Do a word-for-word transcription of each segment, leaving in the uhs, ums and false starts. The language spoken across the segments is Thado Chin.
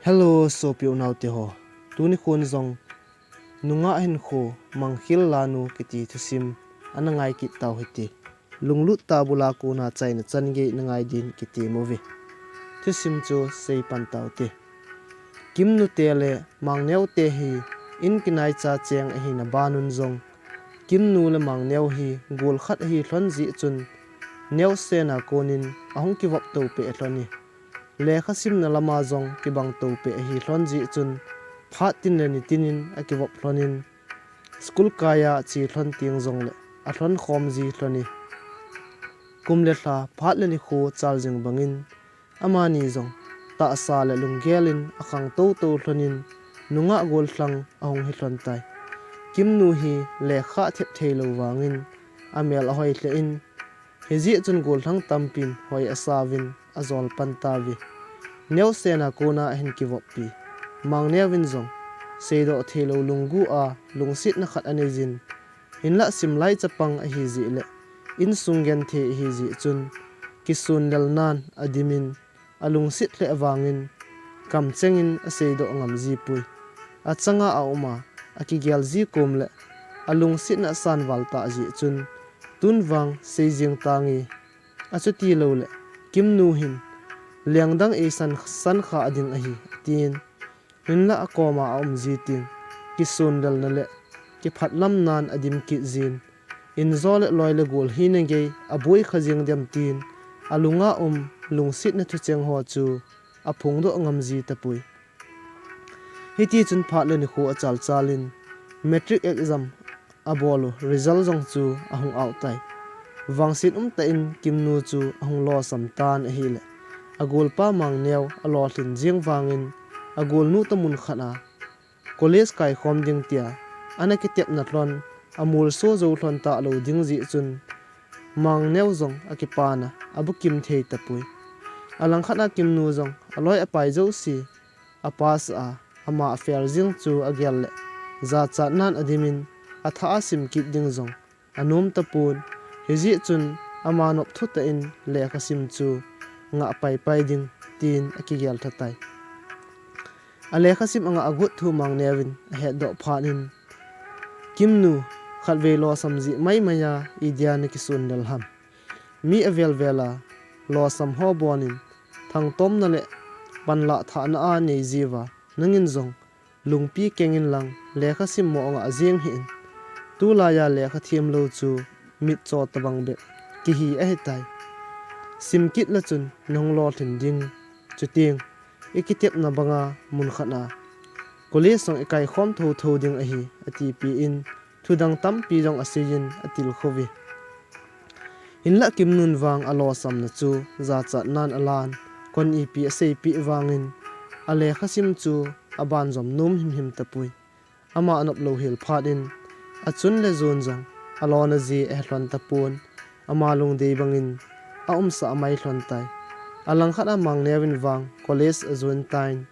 Hello, sopi unaute ho. Tuni khun jong Nungah Hinkho Mangkhel Lanu kiti thusim ana ngai kit tau hite. Lunglut Tah Bula Kona Chaina Chan Gei Na Ngai Din kiti movie. Thusim chu sei pan taute. Kimnu te le Mangneo te hi in kinaicha cheng ahina banun jong, Kimnu le Mangneo hi gol khat ahi lhon jeh chun, neosena konin ahung kivop to peh lhon e. Lekha simna lama jong kibang to peh ahi lhon jeh chun, phat tin le ni tinin akivop lhonin, school kaiya che lhon teng jongle alhon khom ji lhon e. Kum le lha, phat le nikho chal jing bangin, amani jong tahsa le lunggel in akhang toto lhonin, nungah gollhang ahung hi lhon tai. Kimnu hi lekha athep thei lou vangin, amel ahoi lheh in, hijeh chun gollhang tampin hoi asauvin, ajol pan tauve. Neosena kona ahin kivoppi Mangneo vin jong seidoh thei lou lunggel a lungsetna khat anei jin, hinlah simlai chapang ahi jeh le insung genthei ahi jeh chun, kisun lelnan adimin, alungset lheh vangin, kamchengin aseidoh ngam ji poi. Achanga aum a, akigel ji kom le alungsetna asan val tah jeh chun, tun vang sei jeng tange, achuti lou le Kimnu hin lengdang eisan san kha ding ahi, atin, hinlah akoma aum ji teng, kisun lelna le kiphatlamnan adim kit jin, injo le loi le gol hina gei aboi kha jeng dem tin, alunga um lungsetna thucheng ho chu aphongdoh ngam ji tapoi. Hiti chun phat le nikho achal chalin, matric exam abol u result jong chu ahung out tai. Vangset umtah in Kimnu chu ahung losam tan ahile, agolpa Mangneo alolhin jeng vangin, agolnu toh mun khat a college kaikhom ding tia ana kitepna lhon, amolso jou lhon talou ding jeh chun, Mangneo jong akipana abukim thei tapoi. Alangkhat a Kimnu jong aloi apai jouse apass a, ama afail jeng chu agel le, jachatnan adimin, athah a sim kit ding jong anom tapon, hijeh chun ama nop thutah in lekha sim chu ngah paipai ding tin akigel lha tai. Alekha sim angah agot thu Mangneo vin ahetdoh phat in, Kimnu, khatvei losam jeh maimai a idia nakisun lel ham? Mi avel vel a losam ho bonin thangtomna le panlah thahna anei jiuva, nangin jong lungpi kengin lang lekha sim mo ngah jeng hih in. Tulaiya lekha themlou chu mitcho tobang bep kihi ahitai. Sim kit le chun nahung lolhin ding, chuteng ikitepna banga mun khat a college jong ikaikhom thotho ding ahi, atipeh in, thudang tampi jong aseiyin atilkhouve. Hinlah Kimnun vang alosamna chu jachatnan alan, kon ipi aseipeh vangin, alekha sim chu abanjom nom himhim tapoi. Ama anop louhel phat in, achun le jon jong alona jeh ahe lhon tapon, ama lungdei bangin aumsah amai lhon tai. Alangkhat a Mangneo vin vang college ajoin tan,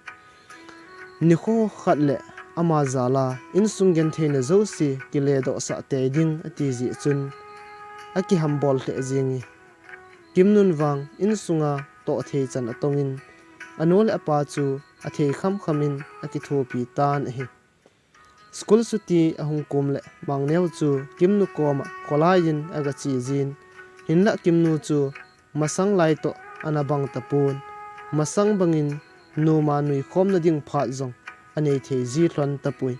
nikho khat le ama jal a insung gentheina jouse kiledohsah tei ding ati jeh chun, akihambol lheh jenge. Kimnun vang insunga tohthei chan atongin, anu le apa chu athei khamkham in akithopi tan ahi. School chuti ahung kom le Mangneo chu Kimnu koma kholai in agache jin, hinlah Kimnu chu masang lai toh ana bang tapon, masang bangin noma nuikhomna ding phat jong anei thei ji lhon tapoi.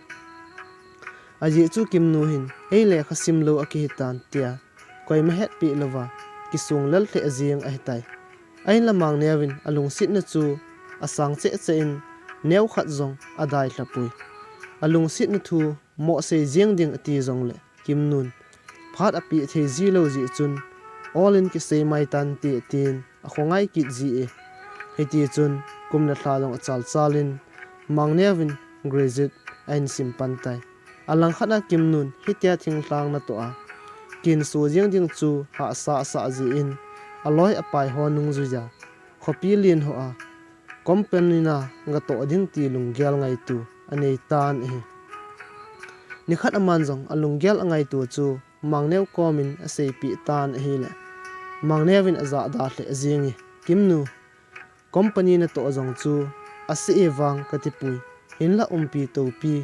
Ajeh chu Kimnu hin, ei lekha simlou akihitan tia koima hetpeh louva kisung lel lheh jeng ahitai. Ahinla Mangneo vin alungsetna chu asang cheh cheh in, neokhat jong adai lhapoi. Alungsetna thu moh sei jeng ding ati jongle Kimnun, phat apeh thei ji lou jeh chun, ol in kisei mai tante tin akhongai kit ji e. Hitichun kum le lha jong achal chalin, Mangneo vin graduate ahin sim pan tai. Alangkhat a Kimnun hitia thinglhang natoh a kinso jeng ding chu hahsa asah jeh in, aloi apai ho nungjuija khopi len ho a company na gatoh ding ti lunggel ngaito anei tan ahi. Nikhat aman jong alunggel angaito chu Mangneo komin aseipeh tan ahile, Mangneo vin ajahda lheh jenge, Kimnu, company natoh jong chu ase e vang kati pui. Hinlah umpi toupi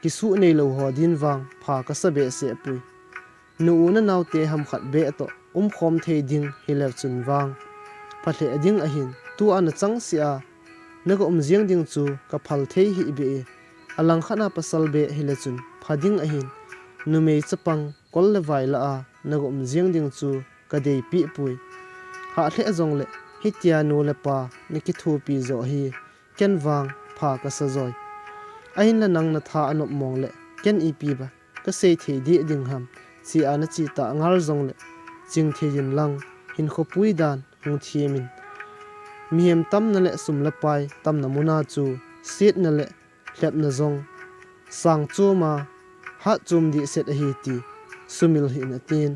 kisuh neilou ho din vang pha kasa behseh pui. Nu u nanao te hamkhat beh toh umkhom thei ding hileh chun vang pha lheh ding ahin, tua nachang sia naga um jeng ding chu kaphal thei hih beh e. Alangkhat a pasal beh hileh chun pha ding ahin, numei chapang kol le vai lah a naga um jeng ding chu kadei peh pui. Hah lheh jongleh hitia nu le pa nakithopi joh hi ken vang pha kasa joi. Ahinlah nang natha anop mong leh ken ipi ba kasei thei deh ding ham, chia nachi tah ngal jongleh ching thei in lang hinkho pui dan hung thiem in. Mihem tamna le sum le pai tamna muna chu setna le lhepna jong sang chom a, hat chom dih set ahi ti sumil hih in atin.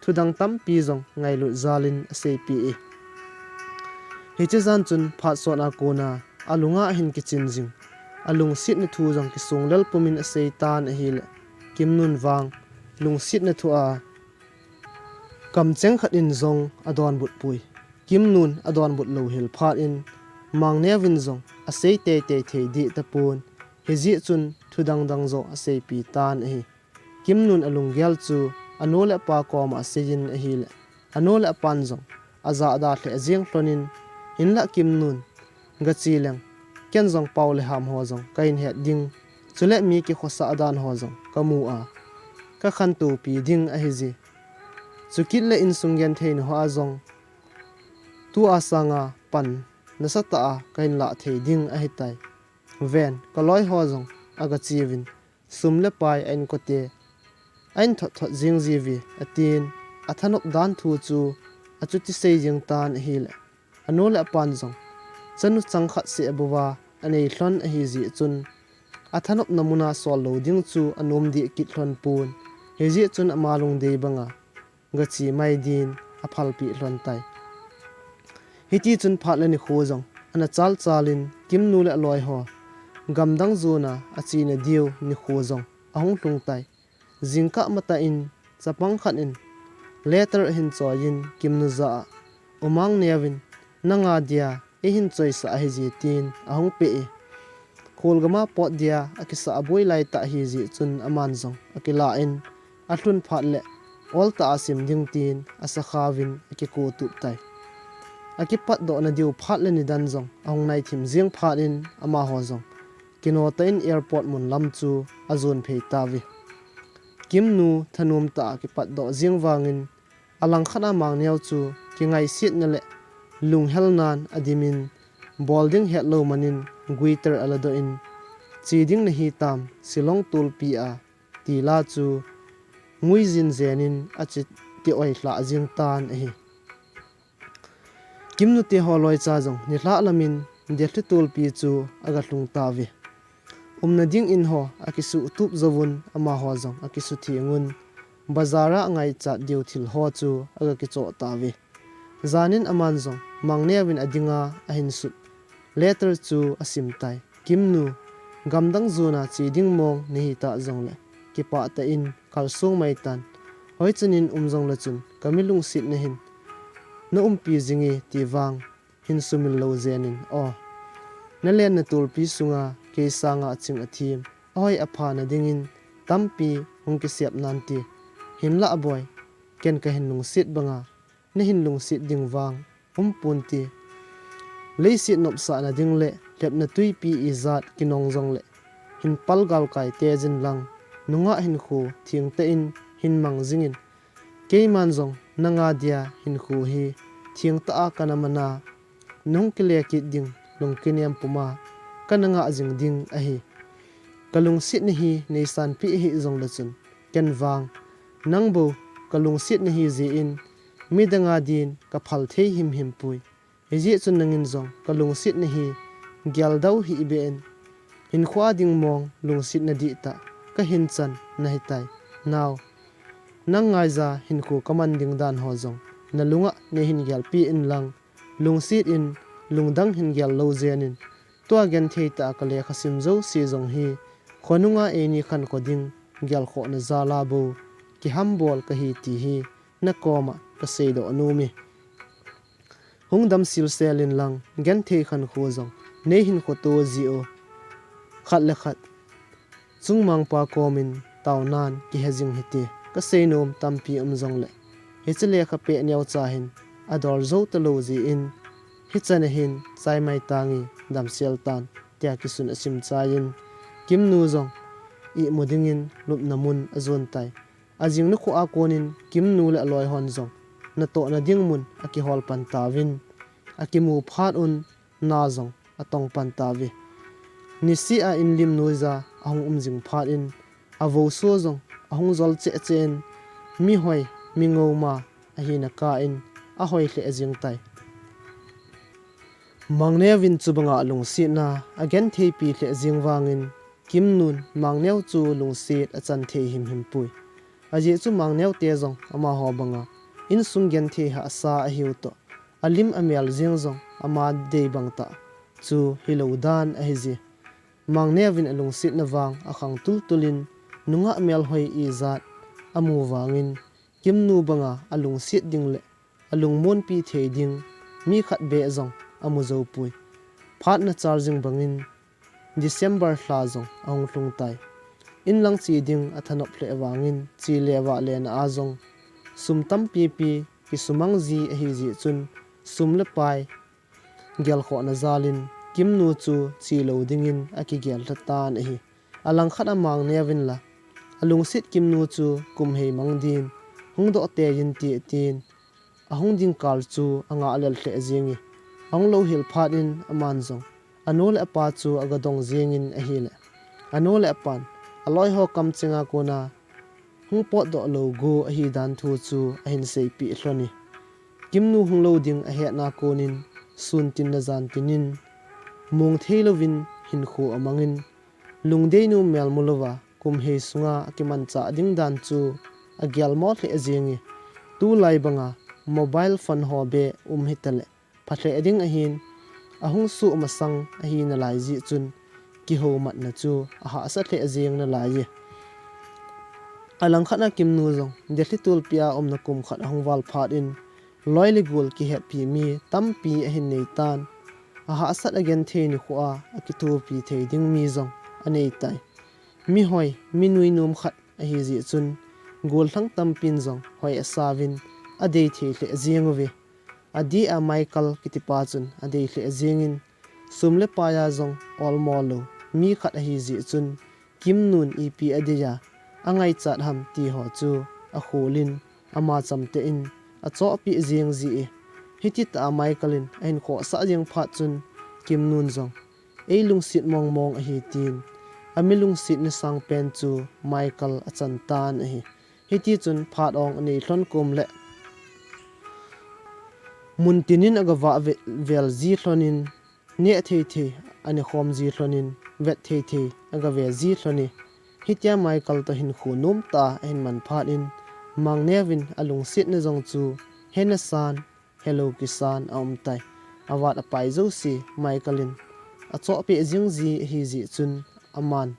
Thudang tampi jong ngailut jal in aseipeh e. Hiche jan chun phat sot a kona alunga ahin kichin jing. Alungsetna thu jong kisong lel pum in asei tan ahileh, Kimnun vang lungsetna thu a kamcheng khat in jong adonbut pui. Kimnun adonbut lou hel phat in Mangneo vin jong asei teitei thei dih tapon, hijeh chun thudang dang joh aseipi tan ahi. Kimnun alunggel chu anu le apa koma asei in ahileh, anu le apan jong ajahda lheh jeng lhon in, hinlah Kimnun gachi leng ken jong pao le ham ho jong kahin het ding, chuleh mi kikhosah dan ho jong kamu a, kakhantou pi ding ahi ji. Chukit le insung genthei na ho a jong tua sanga pan nasatah a kahin lah thei ding ahitai. Ven, kaloi ho jong agachi uvin, sum le pai a inkote ahin thot thot jing jiuve, atin. Athanop dan thu chu achuti sei jing tan ahileh, anu le apan jong chanu chang khat seh bou a anei lhon ahi jeh chun, athanopna muna sol lou ding chu anom deh kit lhon pon. Hijeh chun ama lungdei banga gachi mai din aphalpeh lhon tai. Hiti chun phat le nikho jong ana chal chal in Kimnu le aloi ho gamdang jona achena diu nikho jong ahung lhung tai. Jingkah matah in chapang khat in letter ahin choi in Kimnu jah a, U Mangneo vin nanga dia eihin choisah ahi ji, tin ahung peh e. Kholgam a pot dia akisah aboi lai tah ahi jeh chun aman jong akilah in, alhun phat leh oltah a sim ding tin asakha uvin akiko tup tai. Akipatdoh na diu phat le nidan jong ahung nai thim jeng phat in amaho jong kino tah in airport mun lam chu ajon phei tauve. Kimnu thanom tah a kipatdoh jeng vangin, alangkhat a Mangneo chu kingaisetna le lunghelnan adim in, bol ding hetlou man in guitar aladoh in, Che ding nahi tam Shillong tolpi a, ti la chu ngui jin jen in ache ti oi lhah jing tan ahi. Kimnu te ho loicha jong nilhah lam in Delhi tolpi chu aga lhung tauve. Umna ding in ho akisuh tup jouvun amaho jong akisutheng un, bazar a angaichat diu thil ho chu aga kichoh tauve. Jan in aman jong Mangneo vin adinga ahin sut letter chu asim tai. Kimnu, gamdang jona che ding mong nahi tah jongleh kipah tah in kalsong mai tan. Hoichun in um jongle chun kami lungsetna hin na umpi jing e ti vang hin sumil lou jen in aw. Nalenna tolpi sunga kei sanga aching athem, ahoi apha na dingin tampi hung kisep nante. Hinlah aboi, ken kahin lungset banga nahin lungset ding vang umpon te. Leiset nopsahna ding leh lhepna twipi ijat kinong jongleh hin pal galkai tei jin lang, nungah hinkho thengtah in hin mang jingin. Keiman jong nanga dia hinkho hi thengtah a kana mana, nahung kile kit ding lungkinem puma kana ngah jing ding ahi. Kalungsetna hi neisanpeh hih jongle chun, ken vang nang bou kalungsetna hi jeh in midang a din kaphal thei himhim poi. Hijeh chun nangin jong kalungsetna hi geldou hih beh in, hinkho a ding mong lungsetna dihtah kahin chan nahitai. Nao, nang ngaija hinkho kaman ding dan ho jong nalunga neihin gelpeh inlang, lungset in, lungdang hin gel lou jen in. Tua genthei tah a kalekha sim jouse jong hi khonunga eini khankho ding gelkhohna jal a bou kihambol kahi ti hi nakoma kaseidoh nom e. Hung damsel sel inlang, genthei khankho jong Nei hinkho to ji u. Khat le khat chungmangpa komin taunan kihe jing hite. Ka seinom tampi um jongle, hiche lekha peh neocha hin adol jou talou jeh in, hichan a hin chai mai tange, damsel tan, tia kisun asim chai in, Kimnu jong imu dingin lupna mun ajon tai. Ajing nikho a konin Kimnu le aloi hon jong natohna ding mun akihol pan tauvin, akimu phat un na jong atong pan tauve. Niseh a inlim noija ahung um jing phat in, avoso jong ahung jol cheh cheh in, mihoi, mingou ma ahina kah in ahoi lheh jeng tai. Mangneo vin chubanga alungsetna agentheipi lheh jeng vangin, Kimnun Mangneo chu lungset achan thei himhim poi. Ajeh chu Mangneo te jong amaho banga insung genthei hahsa ahiu toh, alim amel jeng jong ama dei bang tah chu hilou dan ahi je. Mangneo vin alungsetna vang akhang tultul in, nungah melhoi ijat amu vangin, Kimnu banga alungset ding le alungmonpi thei ding mi khat beh jong amu jou poi. Phat nachar jing bangin December lha jong ahung lhung tai. Inlang che ding athanop lheh vangin, che le vah lena a jong sum tampipi kisumang ji ahi jeh chun, sum le pai gelkhohna jalin Kimnu chu che lou dingin akigel lha tan ahi. Alangkhat a Mangneo vin la, alungset Kimnu chu kum hei mang din hung doh tei inte tin, ahung ding kal chu angah lel lheh jenge. Ahung louhel phat in aman jong anu le apa chu agadong jengin ahile, anu le apan aloiho kamchenga kona hung potdoh lou go ahi dan thu chu ahin seipeh lhon e. Kimnu hung lou ding ahetna konin, sun tin le jan tinin, mong thei louvin hinkho amangin, lungdei nom mel mu louva kum hei sunga akimanchah ding dan chu agelmo lheh jenge. Tulai banga mobile phone ho beh um hitaleh pha lheh ding ahin, ahung soh masang ahi nalai jeh chun, kihoumatna chu ahahsa lheh jeng nalai e. Alangkhat a Kimnu jong Delhi tulpi a umna kum khat ahung val phat in, loi le gol kihetpi mi tampi ahin nei tan. Ahahsat agenthei nikho a akithopi thei ding mi jong anei tai. Mihoi, mi nuinom khat ahi jeh chun, gollhang tampin jong hoi asauvin, adei thei lheh jeng uve. Adeh a Michael kitipa chun adei lheh jengin, sum le pai a jong olmo lou mi khat ahi jeh chun, Kimnun ipi adei a angaichat ham ti ho chu akholin, ama chamteh in achohpeh jeng ji e. Hiti tah a Michael in ahin khohsah jeng phat chun, Kimnun jong eilungset mongmong ahi tin, ami lungsetna sangpen chu Michael achan tan ahi. Hitichun phat ong anei lhon kom leh, mun tinin agavah ve-, vel ji lhonin, neh thei thei anekhom ji lhonin, vet thei thei agave ji lhon e. Hitia Michael toh hinkho nomtah a ahin man phat in, Mangneo vin alungsetna jong chu hena san, helou kisan aum tai. Avat apai jouse Michael in achohpeh jeng ji ahi jeh chun, aman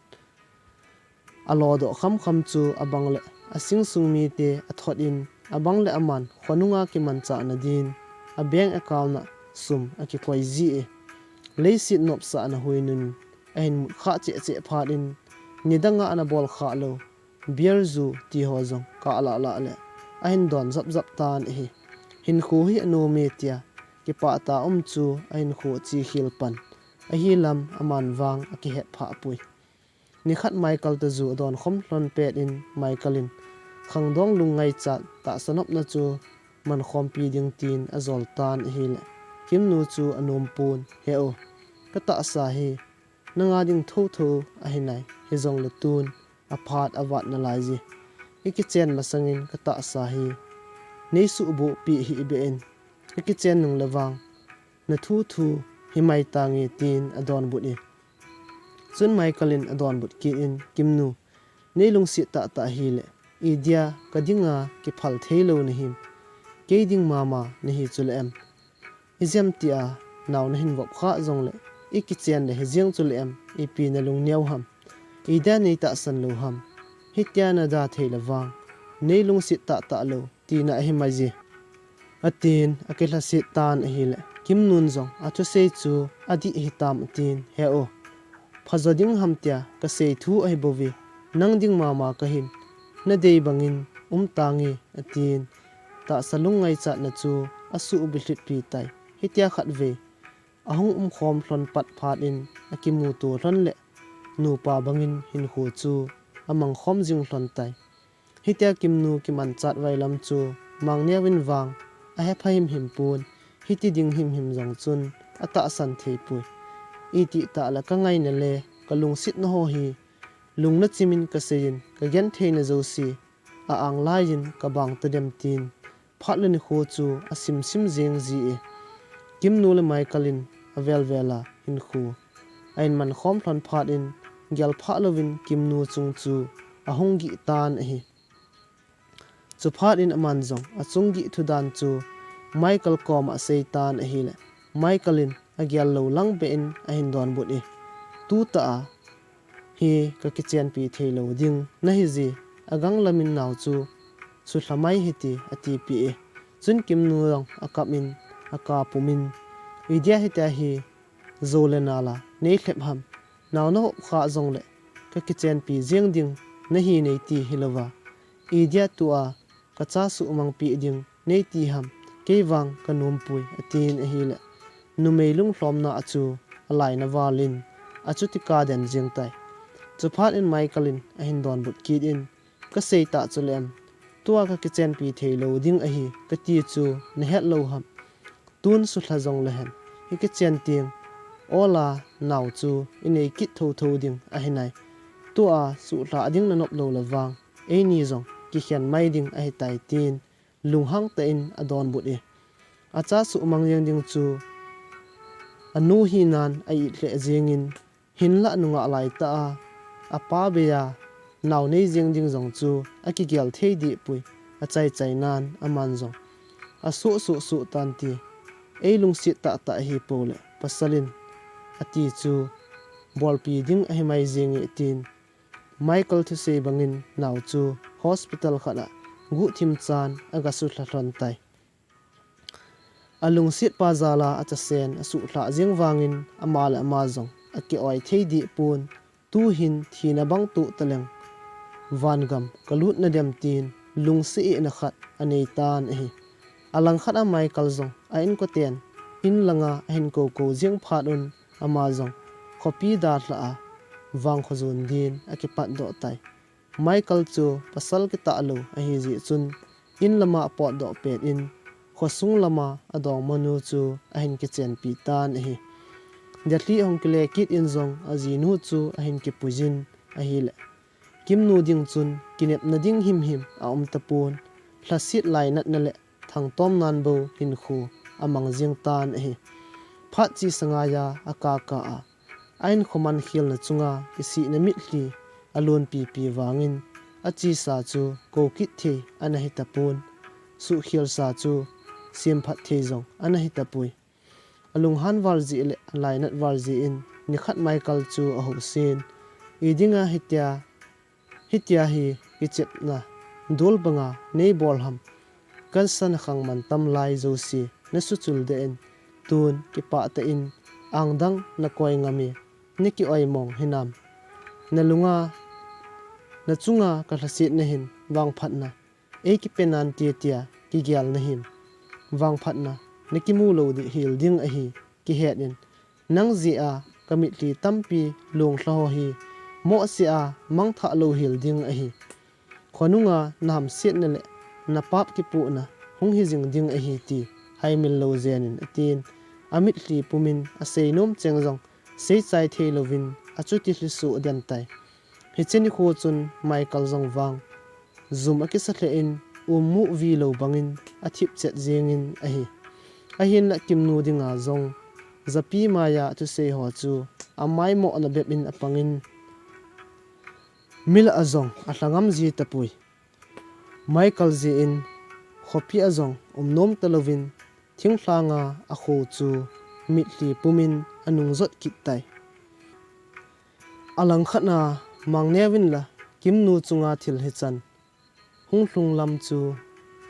alodoh khamkham chu abang le asing sung mite athot in, abang le aman khonunga kimanchahna din a bank account a sum akikoi ji e. Leiset nopsahna huinun ahin mut khah cheh cheh phat in, nidanga ana bol khah lou beer ju ti ho jong kah lah lah le ahin don jap jap tan ahi. Hinkho hi anom e tia kipah tah a um chu ahinkho che khel pan ahi lam aman vang akihet phah poi. Nikhat Michael toh ju adon khom lhon pet in Michael in khangdong lungngaichat tahsa nopna chu mankhompi ding tin ajol tan ahile, Kimnu chu anom pon, He u, katahsa hi nanga ding thotho ahi nai, hijongle tun aphat avat nalai je. Ikichen masangin katahsa hi neisuhboh peh hih beh in, ikichen nung le vang nathuthu himai tange, tin adonbut e. Chun Michael in adonbut kit in, Kimnu, neilungset tahtah hile, idia kadinga kiphal theilou nahim? Kei ding mama nahi chule em? Ijemtia nao nahin vop khah jongle, ikichen le hijeng chule em, ipi nalungneo ham? Idia neitahsan lou ham? Hitia nada thei le vang, neilungset tahtah lou tina ahi maije, atin akilhaset tan ahile, Kimnun jong athusei chu adih hitam atin, he o. Phajo ding ham tia kasei thu ahi bouve, nang ding mama kahin, nadei bangin um tange atin. Tahsa lung ngaichatna chu asuh bilhit pi tai. Hitia khatvei ahung umkhom lhon pat phat in akimuto lhon le nupa bangin hinkho chu amangkhom jing lhon tai. Hitia Kimnu kimanchat vailam chu Mangneo in vang ahepha himhim pon, hiti ding himhim jong chun atahsan thei poi. Itih tah le kangaina le kalungsetna ho hi lungna chimin kaseiyin kagentheina jouse a-ang laiyin kabang tadem tin phat le nikho chu asimsim jeng ji e. Kimnu le Michael in avelvel a hinkho ahin mankhom lhon phat in gelphah louvin Kimnu chung chu ahung gih tan ahi. Chuphat in aman jong achung gih thudan chu Michael koma asei tan ahile, Michael in agel lou lang beh in ahin donbut e, tutah a hi kakichenpi thei lou ding nahi je, agang lamin nao chu sulha mai hite, atipeh e. Chun Kimnu jong akap in, aka pum in, idia hitia hi jou le nal a neilhep ham, nao nahop kha jongle kakichenpi jeng ding nahi neiti hilouva, idia tua kacha suhmangpeh ding neiti ham, kei vang kanompoi, atin ahile, numei lunglhomna a chu alaina val in achuti kaden jeng tai. Chuphat in Michael in ahin donbut kit in, kasei tah chule em, tua kakichenpi thei lou ding ahi kati chu nahet lou ham, tun sulha jongle hen, ikichen teng ola nao chu inei kit thouthou ding ahi nai. Tua suhlha ding nanop lou le vang, eini jong kikhen mai ding ahitai, tin lunghang tah in adonbut e. Acha suhmang jeng ding chu anu hinan a-it lheh jengin, hinlah nungah laitah a apa bei a nao nei jeng ding jong chu akigel thei dehpoi, achaichainan aman jong asuh suh suh tante, eilungset tahtah ahipou le pasal in ati chu bolpi ding ahi mai jenge, tin Michael thusei bangin nao chu hospital khat a guhthim chan aga sulha lhon tai. Alungset pa jal a achasen asuhlhah jeng vangin ama le ama jong aki-oi thei dehpon, tuhin thina bang toh taleng vangam kalut nadem, tin lungset ehna khat anei tan ahi. Alangkhat a Michael jong a-inkoten in langa ahin koukou jeng phat un, ama jong khopi dalhah a vangkho jon din akipatdoh tai. Michael chu pasal kitah lou ahijeh chun, in lama apotdoh pet in, khosung lama adongmanu chu ahin kichenpi tan ahi. Delhi ahung kile kit in jong ajinu chu ahin kipuijin ahile, Kimnu ding chun kinepna ding himhim aum tapon, lhaset lainatna le thangtomnan bou hinkho amang jeng tan ahi. Phat chesa ngaiya akaka a, a-inkho mankhelna chunga kisihna mitlhi alonpipi vangin, achesa chu koukit thei ana hitapon, suhkhelsa chu semphat thei jong ana hitapoi. Alunghan val jeh le alainat val jeh in nikhat Michael chu ahousen, idinga hitia, hitia hi kichepna dol banga neibol ham, kasan khang mantam lai jouse nasuchul deh in, tun kipah tah in angdang nakoi ngam e, naki-oimong hinam? Nalunga, nachunga kalhasetna hin vangphatna eikipe nante tia kigel nahim? Vangphatna nakimu lou ding hel ding ahi, kihet in. Nang jeh a kamitlhi tampi longlha ho hi mohseh a mangthah lou hel ding ahi. Khonunga nahamsetna le napap kipohna hung hijing ding ahi ti haimil lou jen in, atin. Amitlhi pumin aseinom cheng jong seichai thei louvin achuti lhisoh den tai. Hiche nikho chun Michael jong vang jum akisa lheh in, ummu vi lou bangin athipchet jengin ahi. Ahinla Kimnu dinga jong japi maiya athusei ho chu amaimohna bep in apangin, milah a jong alha ngam ji tapoi. Michael jeh in khopi a jong umnom talouvin, thinglhanga akho chu mitlhi pumin anung jot kit tai. Alangkhat a Mangneo in la Kimnu chunga thil hichan hung lhung lam chu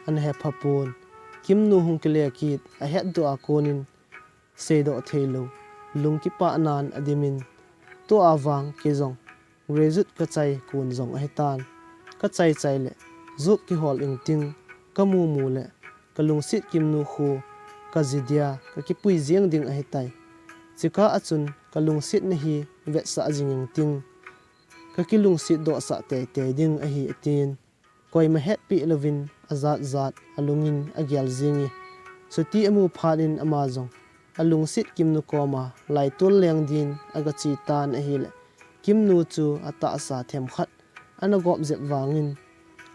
ana hepha pon. Kimnu hung kile kit ahetdoh a konin seidoh theilou lungkipah nan adimin, tua vang kei jong graduate kachai kon jong ahitan. Kachai chai le job kihol ingting kamu mu le kalungset Kimnu khu kaji dia kakipui jeng ding ahitai. Chukah a chun kalungsetna hi vetsah jing ingting, kakilungset dohsah teitei ding ahi, atin. Koima hetpeh louvin ajat jat alungin agel jing e. Chuti amu phat in ama jong alungset Kimnu koma laitol leng din agache tan ahile, Kimnu chu atahsa themkhat ana gop jep vangin,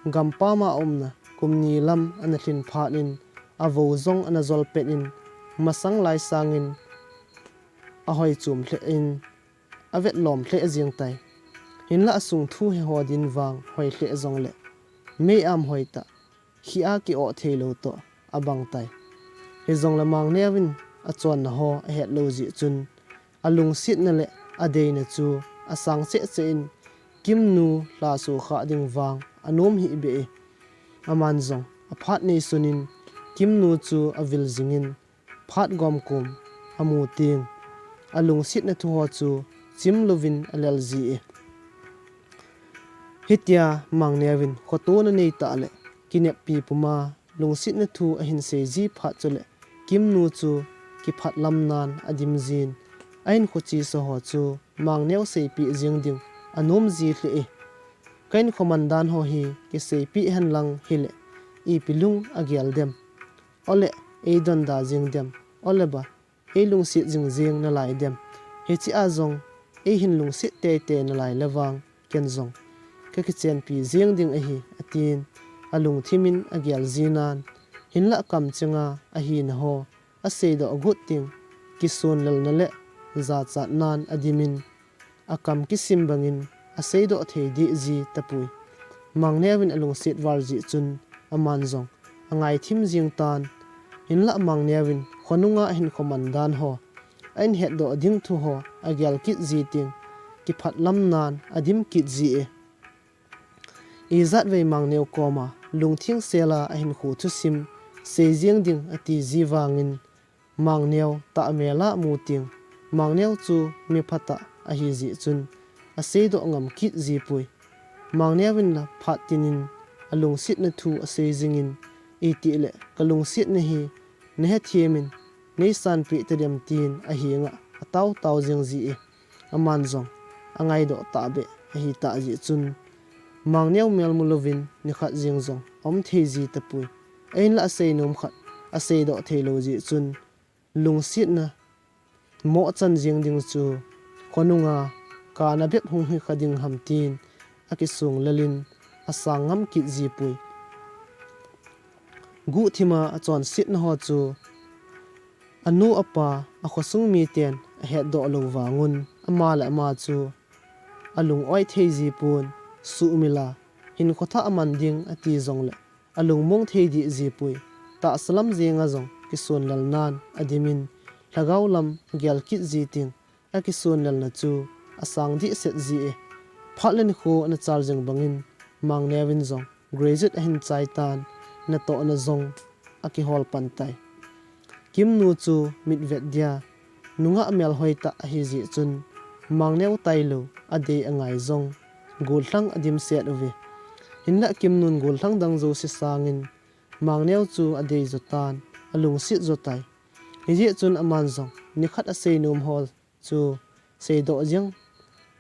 gampam a aumna kum ni lam ana lhin phat in, avou jong ana jol pet in, masang lai sangin ahoi chom lheh in, avet lom lheh jeng tai. Hinlah asung thu he ho din vang hoi lheh jongle, mei am hoi tah, khi a ki-oh theilou toh abang tai. Hijongle Mangneo in achonna ho ahet lou jeh chun, alungsetna le adeina chu asang cheh cheh in, Kimnu lhaso khah ding vang anom hih beh e. Aman jong aphat neisun in Kimnu chu avil jingin, phat gomkom amu teng, alungsetna thu ho chu chim louvin alel ji e. Hitia Mangneo in khotona nei tah le kineppi puma lungsetna thu ahin sei ji phat chule, Kimnu chu kiphatlam nan adim jin, ahinkho chesa ho chu Mangneo seipeh jeng ding anom ji lheh e. Ka hinkho man dan ho hi kiseipeh hen lang hile, ipi lung agel dem? Ole, eidonda jeng dem? Ole ba, eilungset jing jeng nalai dem? Hiche a jong eihin lungset teitei nalai le vang, ken jong kakichenpi jeng ding ahi, atin. Alungthim in agel ji nan, hinlah kamchenga ahina ho aseidoh agot teng, kisonlelna le jachat nan adimin, akam kisim bangin aseidoh thei deh ji tapoi. Mangneo in alungset val jeh chun aman jong angaithim jeng tan. Hinlah Mangneo in khonunga ahinkho man dan ho, ahin hetdoh ding thu ho agel kit ji teng, kiphatlam nan adim kit ji e. Ijat vei Mangneo koma lungtheng sela ahinkho thusim sei jeng ding ati ji vangin, Mangneo tahmel a amu teng, Mangneo chu mi phatah ahi jeh chun aseidoh ngam kit ji poi. Mangneo in la phat tin in alungsetna thu asei jingin, itile kalungsetna hi nahethem in neisanpeh tadem, tin ahenga atao tao jing ji e. Aman jong angaidoh tahbeh ahitah jeh chun, Mangneo mel mu louvin nikhat jeng jong aum thei ji tapoi. Ahinlah aseinom khat aseidoh theilou jeh chun, lungsetna mohchan jeng ding chu khonunga kana bep hung hikha ding ham, tin akisonglel in asang ngam kit ji poi. Guhthima achonsetna ho chu anu apa, akhosung miten ahetdoh lou vangun, ama le ama chu alung-oi thei ji pon, suhmil a hinkho thah aman ding ati jongle alungmong thei deh ji poi. Tahsa lam jenga jong kisonlel nan adimin, lhagao lam agel kit ji teng, akisonlelna chu asang dehset ji e. Phat le nikho ana chal jing bangin, Mangneo in jong graduate ahin chai tan, natohna jong akihol pan tai. Kimnu chu mitvet dia nungah melhoi tah ahi jeh chun, Mangneo tailou adei angai jong gollhang adimset uve. Hinlah Kimnu'n gollhang dang jouse sangin Mangneo chu adei jo tan, alungset jo tai. Hijeh chun aman jong nikhat aseinom ho chu seidoh jeng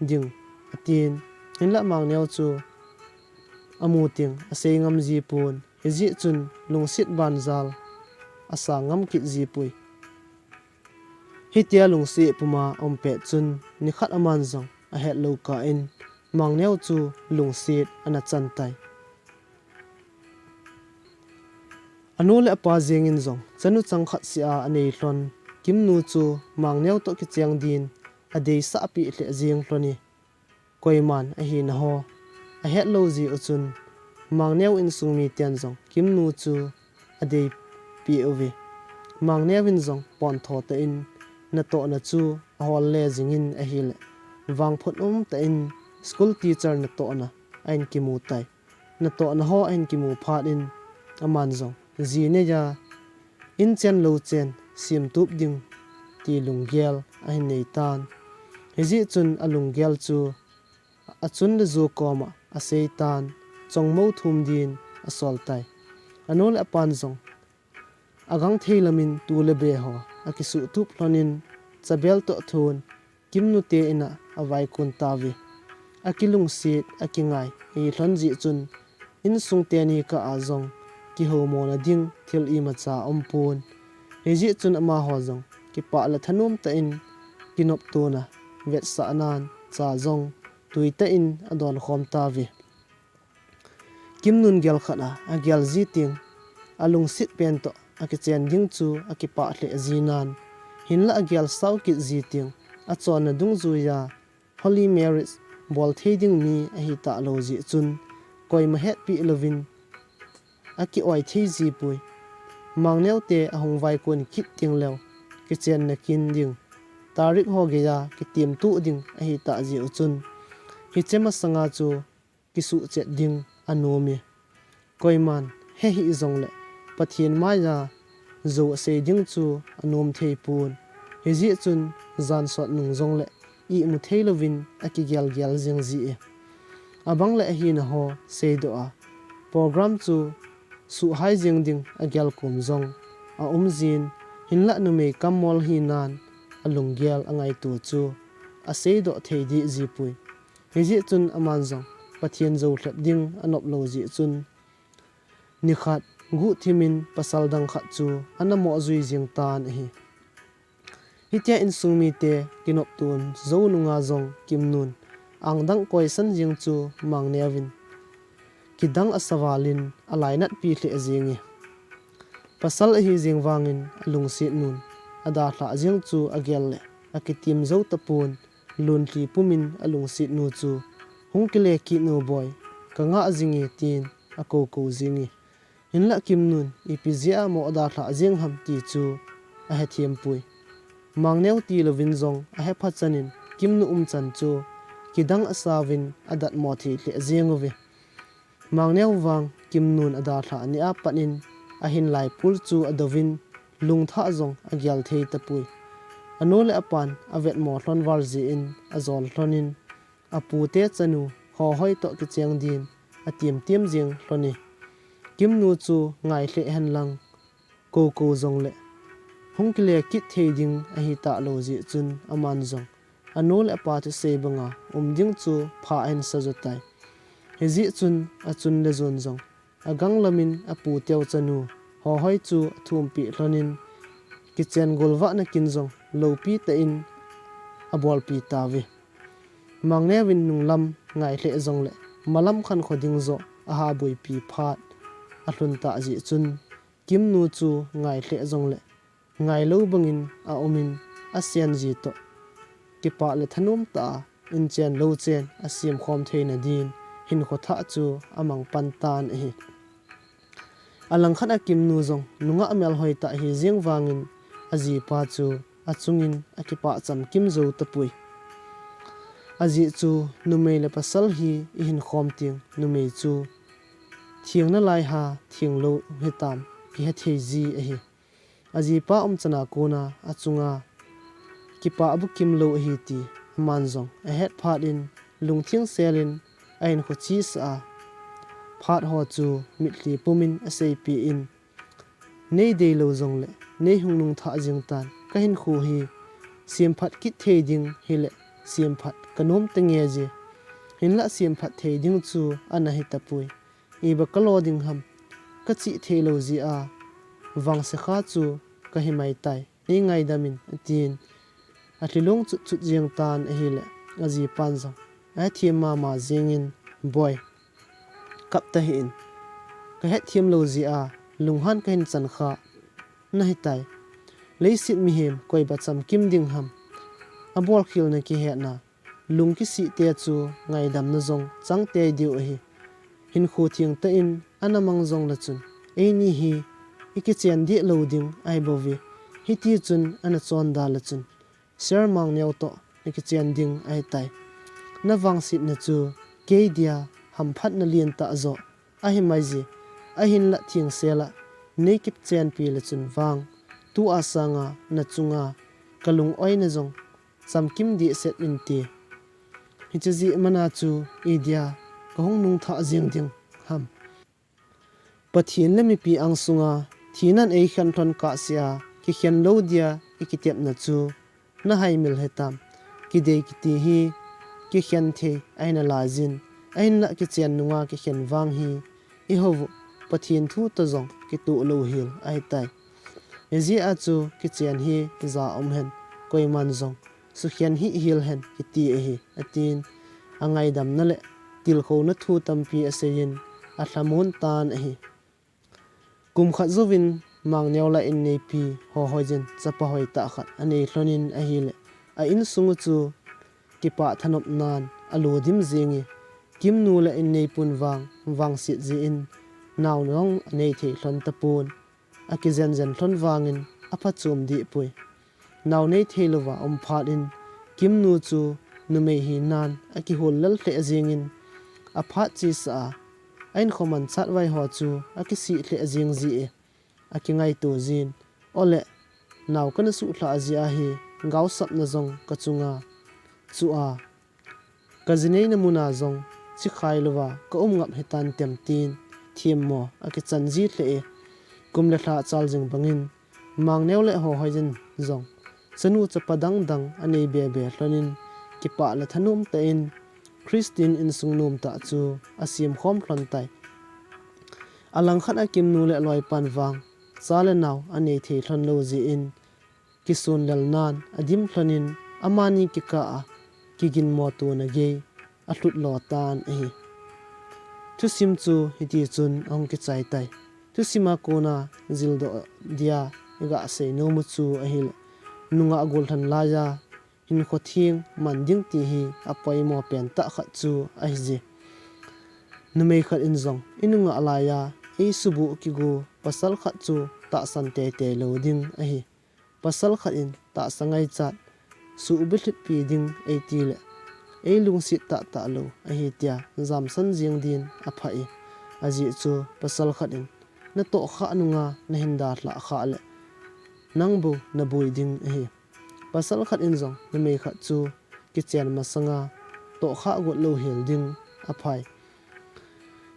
ding atin, hinlah Mangneo chu amu teng asei ngam ji pon, hijeh chun lungset banjal asang ngam kit ji poi. Hitia lungset puma aum pet chun nikhat aman jong ahetlou kah in Mangneo chu lungset ana chan tai. Anu le apa jengin jong chanu chang khat seh a anei lhon Kimnu chu Mangneo toh kicheng din adeisah peh lheh jeng lhon e. Koiman ahina ho ahetlou jeh u chun, Mangneo insung miten jong Kimnu chu adeipeh uve. Mangneo in jong pontho tah in natohna chu ahol le jingin ahile, vangphot umtah in school teacher natohna ahin kimu tai. Natohna ho ahin kimu phat in, aman jong ji neiya, in chen lou chen semtup ding ti lunggel ahin nei tan. Hijeh chun alunggel chu achun le jo koma asei tan, chongmo thum din asol tai. Anu le apan jong agang thei lamin tu le be ho akisuh tup lhonin, chabel toh thun Kimnu te in'a avaikun tauve. Akilungset, akingai ahi lhon jeh chun, insung teni kah a jong kihoumona ding thil imacha aumpon. Hijeh chun amaho jong kipah le thanom tah in kinoptona vetsahnan cha jong tuitah in adonkhom tauve. Kimnun gel khat a agel ji teng, alungset pen toh akichen ding chu akipah lheh jinan, hinlah agel sao kit ji teng, achonna dungjuiya Holy Marriage bol thei ding mi ahi talou jeh chun, koima hetpeh louvin aki-oi thei jipoi. Mangneo te ahung vaikun kit teng leu, kichenna kin ding, tarik ho geiya kitimtuh ding ahi tah jeh u chun, hiche masanga chu kisuhchet ding anom e. Koiman he hih jongle Pathen maiya jou asei ding chu anom thei pon. Hijeh chun jansot nung jongle imu thei louvin akigelgel jing ji e. Abang le ahina ho seidoh a, program chu suhhai jeng ding agel kom jong aum jin, hinlah numei kammol hinan alunggel angaito chu aseidoh thei deh jipoi. Hijeh chun aman jong Pathen jou lhep ding anop lou jeh chun, nikhat guhthimin pasal dang khat chu ana mohjui jeng tan ahi. Hitia insung mite kinopton jou nunga jong Kimnun angdang koisan jeng chu Mangneo vin kidang asa valin alainatpi lheh jenge. Pasal ahi jeng vangin alungset nun adalhah jeng chu agel le akitim jou tapon, lunlhi pumin alungset nu chu, "Hung kile kit nu boi, kangah jinge," tin akoukou jenge. Hinlah Kimnun ipi jeh a mo adalhah jeng ham ti chu ahethem poi. Mangneo tilouvin jong ahepha chanin Kimnu umchan chu kidang asauvin adatmo thei lheh jeng uve. Mangneo vang Kimnun adalhah nia pat in ahin laipul chu adouvin lungthah jong agel thei tapoi. Anu le apan avetmo lhon val jeh in ajol lhonin apute chanu Hohoi toh kicheng din atimtim jeng lhone. Kimnu chu ngai lheh henlang koukou jongle hung kile kit thei ding ahi talou jeh chun aman jong anu le apa thusei banga um ding chu pha ahin sa jotai. Hijeh chun achun le jon jong agang lamin aputeu chanu Hohoi chu athumpeh lhonin kichen golvahna kin jong loupi tah in abolpi tauve. Mangneo vin nunglam ngai lheh jongle malam khankho ding joh ahaboipi phat alhun tah jeh chun Kimnu chu ngai lheh jongle ngailou bangin aumin asen ji toh kipah le thanom tah a inchen louchen asemkhom theina din hinkho thah chu amang pan tan ahi. Alangkhat a Kimnu jong nungah melhoi tah ahi jeng vangin ajipa chu achungin akipah chamkim jou tapoi. Ajeh chu numei le pasal hi ihinkhom teng numei chu theng nalai ha thenglou hitam kihethei ji ahi. Ajipa umchan a kona achunga kipah bukim lou ahi ti aman jong ahet phat in lungtheng selin ahinkho chesa a, phat ho chu mitlhi pumin aseipeh in, "Nei deilou jongle nei hung nungthah jeng tan, kahinkho hi semphat kit thei ding hile semphat kanom tange je. Hinlah semphat thei ding chu ana hitapoi. Iba kalo ding ham, kachih theilou jeh a vangse kha chu kahi maitai, nei ngaidam in," atin. Alhilung chutchut jeng tan ahile ajipan jong ahethem mama jengin, "Boi, kap tahih in, kahetthem lou jeh a lunghan kahin chan kha nahitai. Leiset mihem koiba chamkim ding ham, abolkhel na kihetna lung kisih te chu ngaidamna jong chang tei diu ahi. Hinkho thengtah in ana mang jongle chun eini hi ikichen deh lou ding ahibouve. Hitichun ana chonda le chun Sir Mangneo toh nakichen ding ahitai. Navangsetna chu kei dia hamphatna lentah joh ahi maije. Ahinlah thengsel a nei kichenpi le chun vang, tua sanga nachunga kalung-oina jong chamkim dehset inte. Hiche jeh mana chu idia kahung nungthah jeng ding ham. Pathen le mipi angsunga thinan eikhen lhon kahsea kikhen lou dia ikitepna chu nahaimil hitam. Kidei kiti hi kikhen thei ahinalaiyin, ahinlah kichen nunga kikhen vang hi ihou u, Pathen thu toh jong kitoh louhel ahitai. Hijeh a chu kichen hi ja umhen, koiman jong sukhen hihhel hen kiti ahi, atin, angaidamna le tilkhouna thu tampi aseiyin alhamon tan ahi. Kum khat jouvin Mangneo lah inneipi Hohoijin chapa hoitah khat anei lhonin ahile, a insung u chu kipah thanopnan alodim jenge. Kimnu le inneipun vang vangset jeh in nao jong anei thei lhon tapon, akijenjen lhon vangin aphachom dehpoi. Nao nei theilouva um phat in Kimnu chu numei hinan akihol lel lheh jengin, aphat chesa a, a inkho manchatvai ho chu akisih lheh jeng jeh e, akingaito jin, ole, nao kana suhlhah jeh ahi, gaosapna jong kachunga chu a, kajineina muna jong chikhai louva kaum ngap hitantem tin themmo akichan ji lheh e. Kum le lha chal jing bangin Mangneo le Hohoijin jong chanu chapa dangdang anei bebe lhonin, kipah le thanom tah in Christian insung nomtah chu asemkhom lhon tai. Alangkhat a Kimnu le aloipan vang cha le nao anei thei lhon lou jeh in, kisunlelnan adim lhonin, amani kikah a kiginmo tona gei alhut lo tan ahi. Thusim chu hitichun ahung kichai tai. Thusima kona jildoh dia iga seinom u chu ahile, nungah gollhang laiya hinkho theng man ding ti hi apoimo pentah khat chu ahije. Numei khat in jong inungah laiya eisuboh kigo pasal khat chu tahsan teitei lou ding ahi. Pasal khat in tahsa ngaichat suhbulhitpi ding eitile, eilungset tahtah lou ahi tia jamsan jeng din aphai. Ajeh chu pasal khat in natohkhah nunga nahin dalhah khah le, nang bou naboi ding ahi. Pasal khat in jong numei khat chu kichen masanga tohkhah got louhel ding aphai.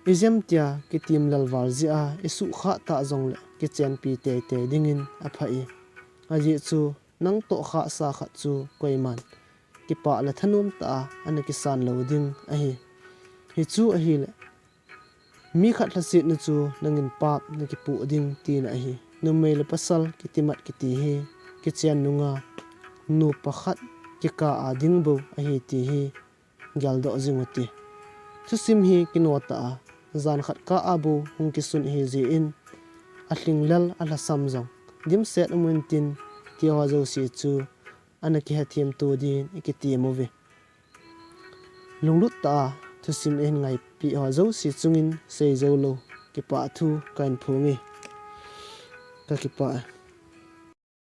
Ijemtia kitim lelval jeh a isuhkhah tah jongle kichenpi teitei dingin aphai. Ajeh chu nang tohkhahsa khat chu koiman kipah le thanom tah a ana kisan lou ding ahi. Hichu ahile, mi khat lhasetna chu nangin pap nakipoh ding tina ahi. Numei le pasal kitimat kiti hi kichen nunga nupa khat kikah a ding bou ahi ti hi geldoh jing ute. Thusim hi kino tah a, jan khat kah a bou hung kisun ahijeh in, alhinglel alhasam jong dimset um intin, tiho jouse chu ana kihethem to din ikitem uve. Lunglut tah a thusim eihin ngaipeh ho jouse chungin seijou lou kipah thu kahin phonge. Kakipah e.